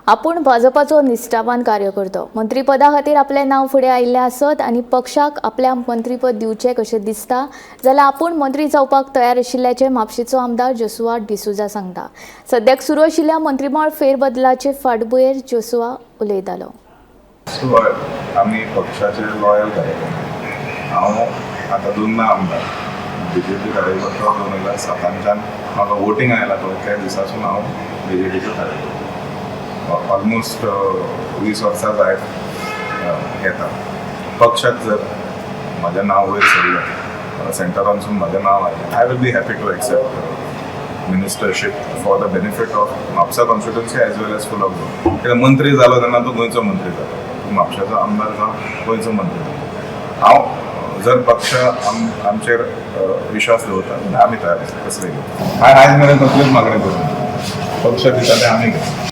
आपूण भाजपाचो निश्ठावान कार्यकर्तो. मंत्रीपदा खातीर आपलें नांव फुडें आयिल्लें आसत आनी पक्षाक आपल्या मंत्रीपद दिवचें कशें दिसता जाल्यार आपूण मंत्री जावपाक तयार आशिल्ल्याचें म्हापशेचो आमदार जोसुआ डिसोझा सांगता. सद्याक सुरू आशिल्ल्या मंत्रीमळ फेरबदलाचे फाटभुंयेर जोसुआ उलयतालो. सो आमी पक्षाचे लॉयल कार्यकर्ते. हांव आतां दोनदा आमदार, बीजेपी कार्यकर्तो. 2007च्यान म्हाका वोटींग आयला पळय, त्या दिसासून हांव बीजेपीचो कार्यकर्तो. ऑलमोस्ट 20 वर्सां जायत येता. पक्षाक जर म्हजें नांव वयर सरलें, सेंटरानसून म्हजें नांव आयलें, I will be happy to accept ministership for the benefit of Mapusa constituency as well as full of Goa. कित्याक मंत्री जालो तेन्ना तूं गोंयचो मंत्री जालो. तूं म्हापशाचो आमदार जावन गोंयचो मंत्री जालो. हांव जर पक्ष आमचेर विश्वास दवरता जाल्यार आमी तयार आसा कसलें घेवपाक. हांवें आयज मेरेन कसल्योच मागण्यो करूंक ना. पक्ष दिता तें आमी घेता.